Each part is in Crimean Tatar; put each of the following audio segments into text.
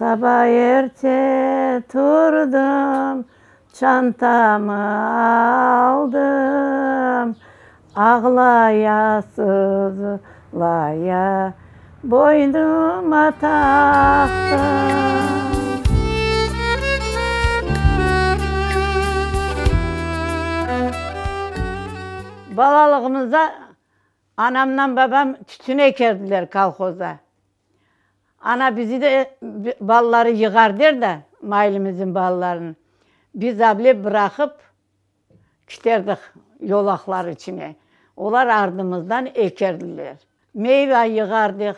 Saba erte turdım, çantamı aldım, Ağlaya, sızlaya boynuma taqtım. Balalığımızda anamnan babam tütün ekerdiler kolhozda. Ana bizi de balaları yığar der de, mailimizin balalarını. Biz able bıraqıp kiterdik yolaqlar içine. Olar ardımızdan ekerdiler. Meyva yığardıq.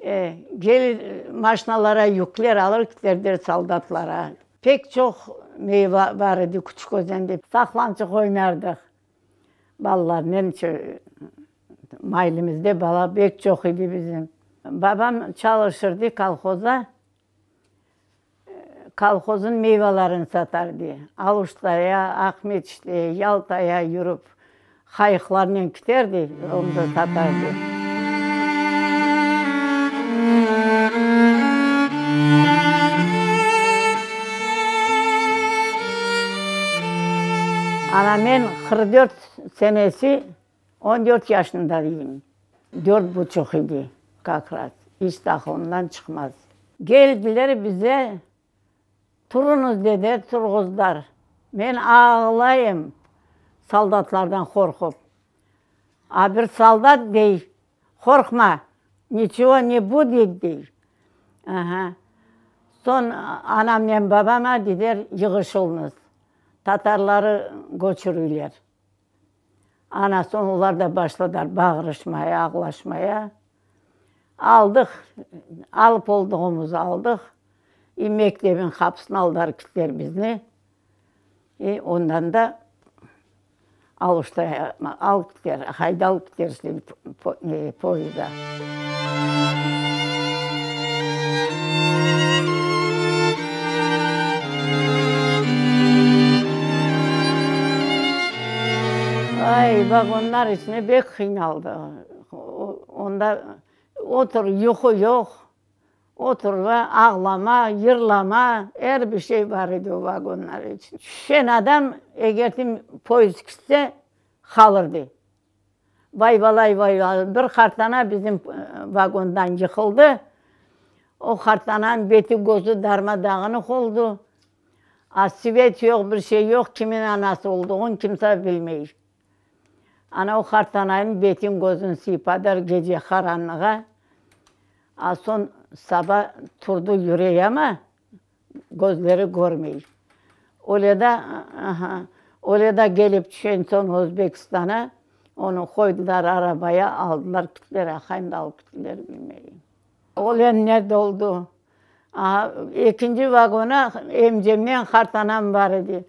E, gelir maşinalara yükler alır kiterdiler soldatlara. Pek çoq meyva bar edi Küçük Özende. Saqlançıq oynardıq balalarnen. Mailimizde bala pek çoq edi bizim. Babam çalışırdı kolhozda, kolhozın meyvalarını satardı. Aluştaya, Aqmeçitke, Yaltaya yürip, qayıqlarnen kiterdi, onda satardı. Ana men 44 senesi 14 yaşında edim, dört buçuq edi kak raz, iç de aqılımdan çıqmaz. Keldiler bize, turuñız dediler, turğuzdılar. Men ağlayım soldatlardan qorqup. A bir soldat dey, qorqma, niçego ne budet dey. Aha, soñ anamnen babama dediler, yığışılıñız, tatarları köçürüyler. Ana, soñ olar da başladılar bağırışmaya, ağlaşmaya. Aldıq, alıp olduğımızı aldıq. İ mektebin qapısına aldılar kittiler bizni. İ ondan da Aluştaya alıp kittiler, qayda alıp kittiler poyezda. Ay, vagonlar içinde bek qıynaldı. Onda otur, yuqu yoq, oturma, ağlama, yırlama, er bir şey bar edi o vagonlar içinde. Tüşken adam, eger poyezd kitse, qalırdı. Vay balay, vay balay, bir qartana bizim vagondan yıqıldı. O qartananıñ beti közü darma-dağınıq oldu. A svet yoq, bir şey yoq, kimin anası olduğun kimse bilmey. Ana o qartananıñ betin közün sıypadılar gece qaranlığa. A soñ saba turdı yürey ama, Közleri körmey. Öyle da, aha, öyle da kelip tüşen soñ Özbekistana, onı qoydılar arabaya, aldılar kittiler, aqayım da alıp kittiler, bilmeyim. Ölenler de oldu. Aha, ekinci vagona emcemnen qartanam bar edi.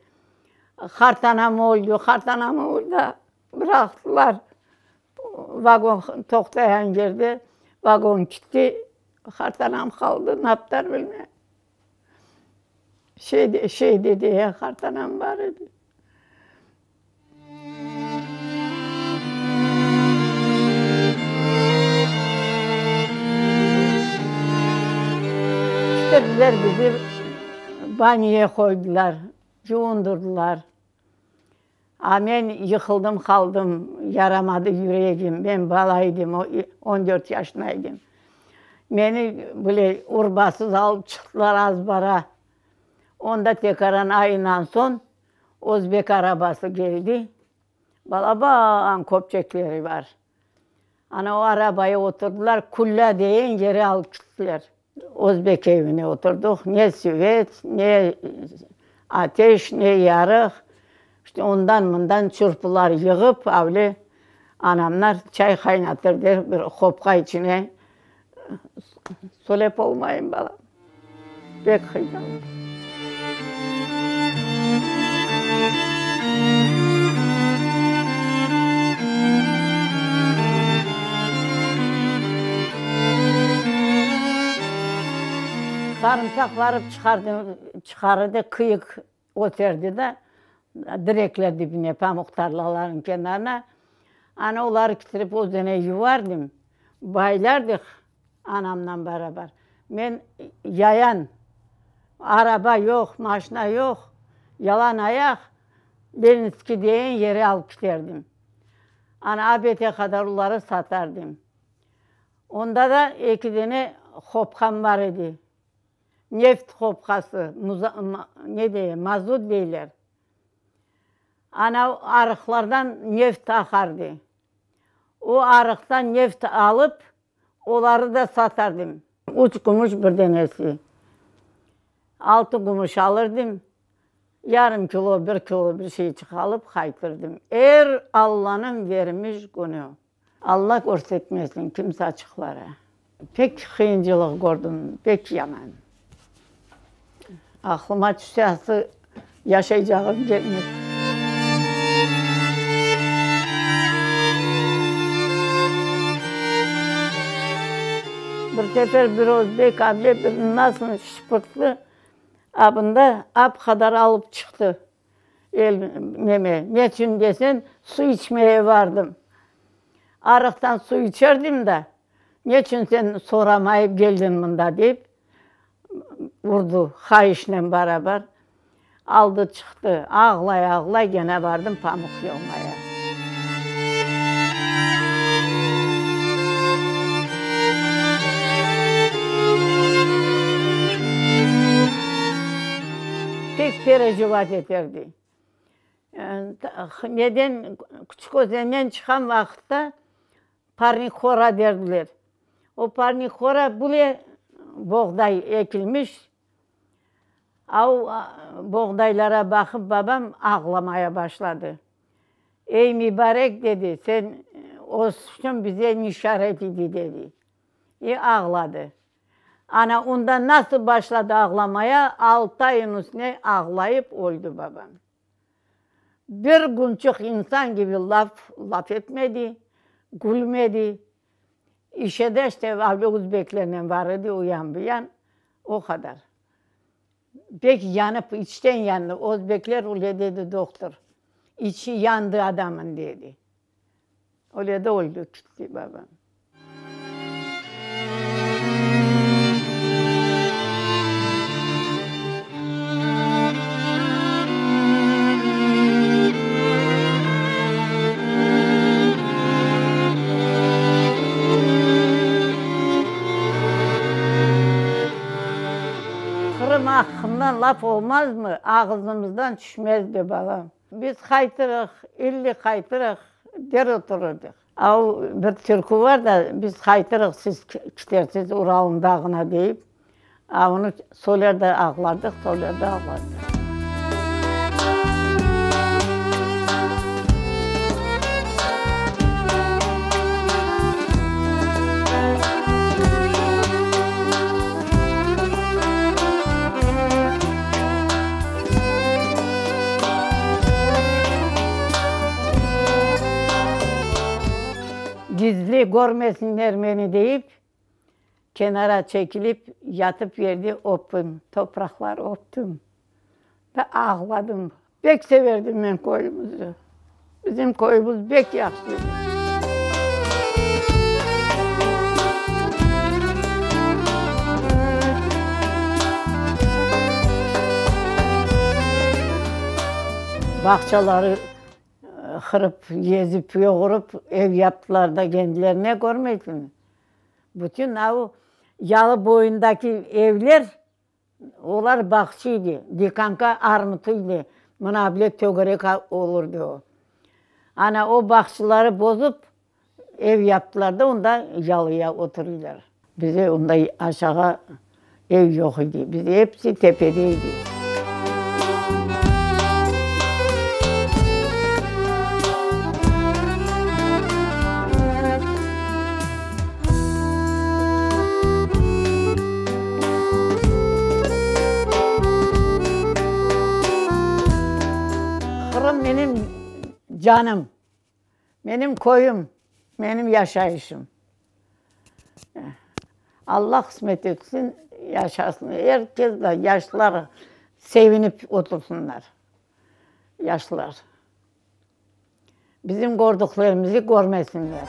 Qartanam öldi, qartanamı orda bıraqtılar. Vagon toqtağan yerde vagon kitti, Qartanam qaldı, naptar bilmem. Şey, şey dedi, ya qartanam bar edi. Ketirdiler bizi, banyoya qoydılar, yuvundırdılar. A men yıqıldım qaldım, yaramadı yüregim, men bala edim, 14 yaşında edim. Meni bile urbasız alıp çıqtılar azbara. Onda tekaran ayından soñ özbek arabası keldi, balaban köpçekleri bar. Ana o arabaya oturdılar, Kullâ degen yere alıp kettiler. Özbek evine oturdıq, ne svet, ne ateş, ne yarıq. İşte ondan-mından çırpılar yığıp, avle anamlar çay qaynatır der, bir qopqa içine. Söylep olmayım, balam, pek qıynaldım. Sarımsaq barıp çıqardı, çıqarırdı, kıyıq öterdi de, direkler dibine, pamuq tarlalarnıñ kenarına. Ana oları ketirip özene yuvardım, baylardıq anamnan beraber. Men yayan, araba yoq, maşina yoq, yalan ayaq Leninskiy degen yere alıp kiterdim. Ana, abedge qadar oları satardım. Onda da eki dene hopqam bar edi. Neft hopqası, ne dey, mazut deyler. Ana, arıqlardan neft aqardı. O arıqtan neft alıp, oları da satardım. Üç gümüş bir denesi. Altı gümüş alırdım. Yarım kilo, bir kilo bir şeyçik alıp qaytırdım. Er Allanıñ vermiş künü. Alla körsetmesin kimsaçıqlara. Pek qıyıncılıq kördim, pek yaman. Aqlıma tüşse ası yaşaycağım kelmey. Bir sefer bir özbek able bir nasıl şıpırttı, a bunda ap qadar alıp çıqtı. El, neme, neçün desen, su içmeye vardım. Arıqtan su içerdim da, neçün sen soramayıp keldiñ mında deyip, urdu qayışnen barabar. Aldı çıqtı. Ağlay-ağlay gene vardım pamuq yığmaya. Pek perejivat eterdi. Neden, Küçük Özenden çıqqan vaqıtta Parnikhora derdiler. O Parnikhora bile boğday ekilmiş. A o boğdaylara baqıp babam ağlamaya başladı. Ey, mibarek, dedi, sen ösüşüñ bize nişaret idi, dedi. İ ağladı. Ana, ondan nasıl başladı ağlamaya, altı ayın üstüne ağlayıp öldi babam. Bir künçik insan kibi laf laf etmedi, külmedi. İşe de işte avle özbeklernen bar edi, o yan bu yan, o qadar. Pek yanıp, içten yandı. Özbekler öyle dedi dohtor, içi yandı adamın dedi. Öyle de öldi, kitti babam. Qırım aqqında laf olmazmı, ağızımızdan tüşmezdi, balam. Biz qaytırıq, illi qaytırıq, der oturırdıq. A o bir türkü var da, biz qaytırıq, siz kitersiz Uralnıñ dağına deyip, a onı söyler de ağlardıq, söyler de ağlardıq. Gizli, körmesinler meni deyip, kenara çekilip, yatıp yerde öptüm, topraqlar öptüm ve ağladım. Pek severdim men köyümizni. Bizim köyümiz bek yahşı edi. Bağçaları qırıp, ezip, yoğurıp ev yaptılar da kendilerine, körmeysiñmi? Bütün av yalı boyundaki evler Olar bağçı edi, dikanka armutı edi, mına bile tögerek olurdı o. Ana o bağçıları bozıp, ev yaptılar da, onda yalıya oturırlar. Bize onda aşağı ev yoq edi, biz episi tepede edi. Qırım menim canım, menim köyüm, menim yaşayışım. Alla qısmet etsin, yaşasın. Er kes de, yaşlar sevinip otursınlar, yaşlar. Bizim kördüklerimizi körmesinler.